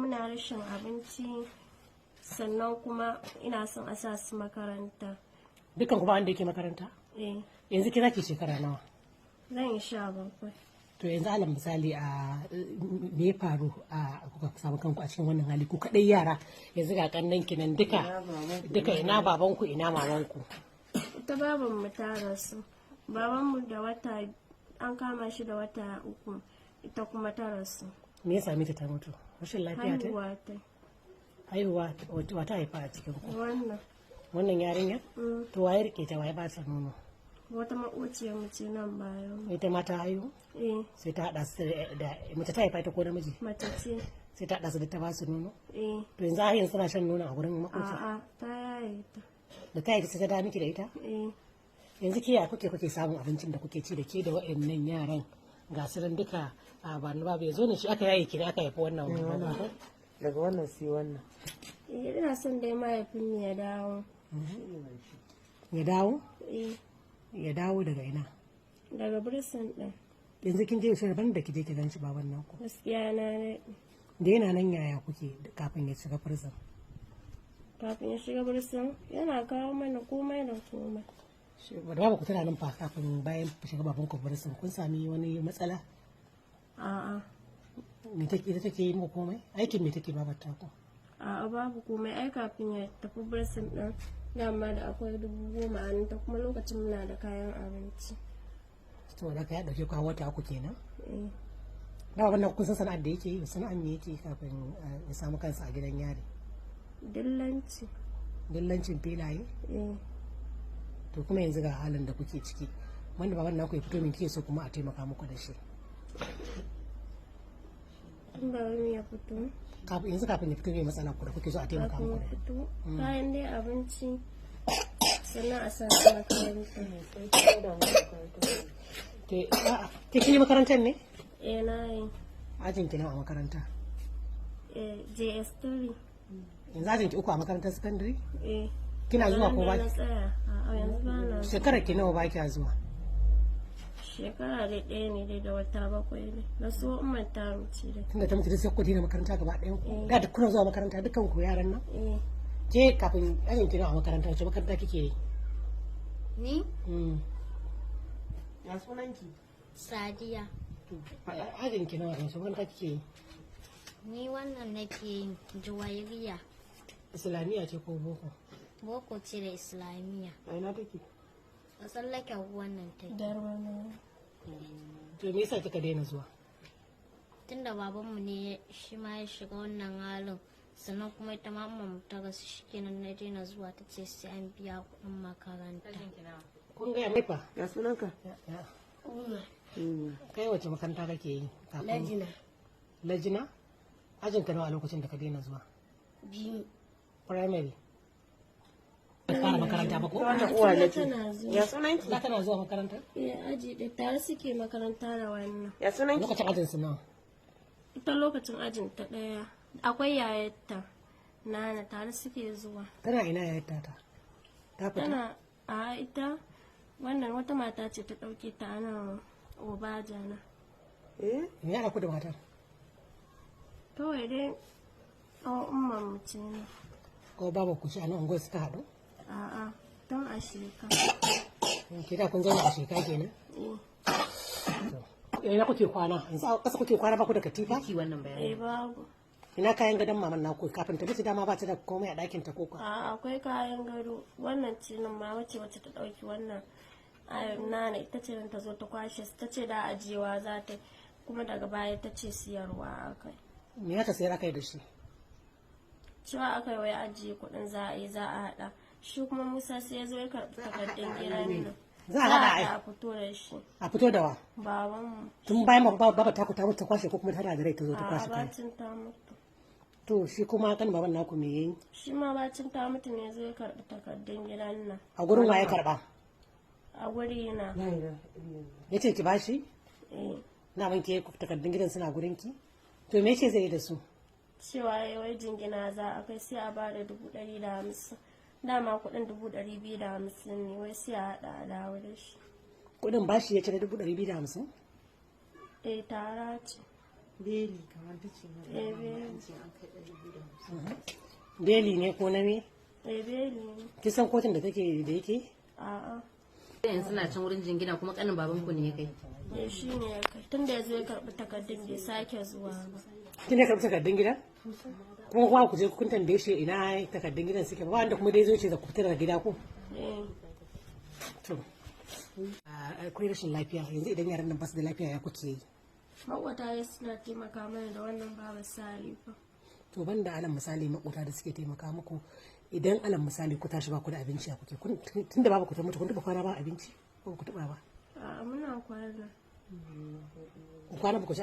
Muna rashin abinci, sannan kuma ina son a sa su makaranta. Dukkan kuma wanda yake makaranta? Eh. Yanzu kira ki shekara nawa? Zan yi 17. To yanzu alal misali, a me ya faru a kuka samu kanku a cikin wannan hali ku kadai yara? Yanzu ga kannan ki nan duka duka, ina babanku, ina mamanku? Ita babanmu ta rasu. Babanmu da wata an kama shi da wata 3, ita kuma ta rasu. Me ya same ta ta mutu? Rashin lafiya ta? Haihuwa ta. Haihuwa? Wata haifa a cikin ku? Wannan. Wannan yarinya? Mm. To waye rike ta, waye ba ta nono? Wata maƙociyar mu ce nan bayan mu. Ita ma ta haihu? Eh. Sai ta hada su da mace ta haifa ita ko namiji? Mace ce. Sai ta hada su da ta ba su nono? Eh. To yanzu har yanzu tana shan nono a gurin makoci? A'a, ta yaye ta. Da ta yi sai ta da miki da ita? Eh. Yanzu ke ya kuke samun abincin da kuke ci da ke da waɗannan yaran? Ga su nan duka a ba ni babu yanzu ne shi aka yaye ki ne aka haifi wannan wannan? Daga wannan sai wannan. Eh, ina son dai mahaifinmu ya dawo. Ya dawo? Eh. Ya dawo daga ina? Daga prison ɗin. Yanzu kin je shi ban da kije ki ganshi baban nan ku? Gaskiya na daɗe. Da yana nan yaya kuke kafin ya shiga prison? Kafin ya shiga prison yana kawo mana komai da komai. Da babu ku tana nan fa kafin bayan shiga baban ku prison kun sami wani matsala? A'a. Me take, ita take yi muku komai? Aikin me take babar ta ku? A'a, babu komai. Ai kafin ya tafi prison ɗin dama da akwai 10,000 a ta, kuma lokacin muna da kayan abinci. To da ka ya dauke ku a wata 3 kenan? Eh. Da baban nan kun san sana'ar da yake yi, sana'ar me yake kafin ya samu kansa a gidan yari? Dillanci. Dillancin filaye? Eh. To kuma yanzu ga halin da kuke ciki, wanda baban naku ya fito min kike so kuma a taimaka muku da shi? Tun baban ya fito. Kafin yanzu, kafin ya fito mai matsala ku da kuke so a taimaka Kafin muku ya da? fito, kayan dai abinci, sannan a sa su makaranta. Ke a'a, ke kin yi makarantar ne? Eh, na yi. Ajin ki nawa a makaranta? Eh, JS3. Yanzu ajin ki 3 a makarantar sakandare? Eh. Kina zuwa ko ba? Na tsaya. A'a, yanzu ba na. Shekarar ki nawa ba kiya zuwa? Shekara dai ɗaya ne dai da wata 7 ne. Na so umar ta wuce dai. Tunda ta mutu sai ku daina makaranta gaba ɗayan ku? Da duk kuna zuwa makaranta dukkan ku yaran nan? Eh. Ke kafin ajin ki nawa a makaranta, wace makaranta kike yi? Ni? Ya sunanki? Sadiya. Ajin ki nawa, wace makaranta kike yi? Ni wannan nake yin Juwairiya. Islamiyya ce ko boko? Boko ce da Islamiyya. A ina take? A tsallaken ruwan nan take. Darmanawa. To me yasa kika daina zuwa? Tunda babanmu ne shi ma ya shiga wannan halin, sannan kuma ita ma mu ta rasu, shikenan na daina zuwa, ta ce sai an biya kuɗin makaranta. Kun gaya mai fa? Ya sunanka? Umar. Kai wace makaranta kake yi kafin? Lajina. Lajina? Ajin ka nawa a lokacin da ka daina zuwa? 2. Primary. Ba fara makaranta ba ko? Wannan uwa na ce. Tana zuwa. Ya sunanki? Da tana zuwa makaranta? Eh, aji ɗaya tare suke makaranta da wannan. Ya sunanki? Lokacin ajin su nawa? Ita lokacin ajin ta 1. Akwai yayarta. Nana, tare suke zuwa. Tana ina yayar ta? Ta fita? Tana a ita wannan wata mata ce ta ɗauke ta a nan Obajana. Eh? Me ya haɗa ku da matar? Kawai dai ɗan umar mu ce ne. Ko babu ku shi a nan unguwar suka haɗu? A'a, tun a sheka. Ke da kun zauna a sheka kenan? Eh. To ina kuke kwana? Yanzu a ƙasa kuke kwana, ba ku da katifa? Ki wannan bayani. Eh, babu. Ina kayan gadon maman naku kafin ta mutu? Dama ba ta da komai a ɗakin ta koko? A'a, akwai kayan gado. Wannan ce nan mama ce wacce ta ɗauki wannan. Ai, Nana ita ce nan ta zo ta kwashe su, ta ce da ajiyewa za ta yi, kuma daga baya ta ce siyarwa akai. Me aka sayar aka yi da shi? Cewa aka yi wai ajiye kuɗin za a yi, za a haɗa. Shi kuma Musa sai ya zo ya karɓi takardun gidan nan. Za a haɗa ai. A fito da shi. A fito da wa? Babanmu. Tun bayan baba ta ku ta mutu ta kwashe ko kuma tana da rai ta zo ta A'a, kwashe kayan? bacin ta mutu. To shi kuma kan baban naku me yayi? Shi ma bacin ta mutu ne zai karɓi takardun gidan nan. A gurin waye karba? A guri na. La ilaha illallah. Yace ki bashi? Eh. Na ban ke takardun gidan suna gurin ki? To me yace zai yi da su? Cewa ya wai jingina za a kai, sai a bada 150,000. Dama kuɗin 250,000 ne, wai sai a haɗa a dawo da shi. Kudin bashi ya ci na 250,000? Eh, tara ce. Beli kamar ta ce mana Eh, mama beli. an ce an kai 250. Beli ne ko na me? Eh, beli ne. Kin san kotun da take da yake? A'a. Yanzu suna can wurin jingina kuma kanin babanku ne ya kai. Eh, shi ne ya kai. Tun da ya zo ya karɓi takardun bai sake zuwa ba. Kin ne karɓi takardun gidan? Kuma kuma ku je kun tambaye shi ina takardun gidan suke ba, wanda kuma dai zo ce da ku fita daga gida ko? Eh. To. Akwai rashin lafiya yanzu, idan yaran nan ba su da lafiya ya kuke yi? Maƙwata dai suna taimaka mana da wannan baba Salifa. To, banda alal misali makota da suke taimaka muku, idan alal misali ku tashi ba ku da abinci ya kuke? Tunda babu ku ta mutu, kun taɓa kwana ba abinci ko ku taɓa ba? A'a, muna kwana. Ku kwana ba ku ci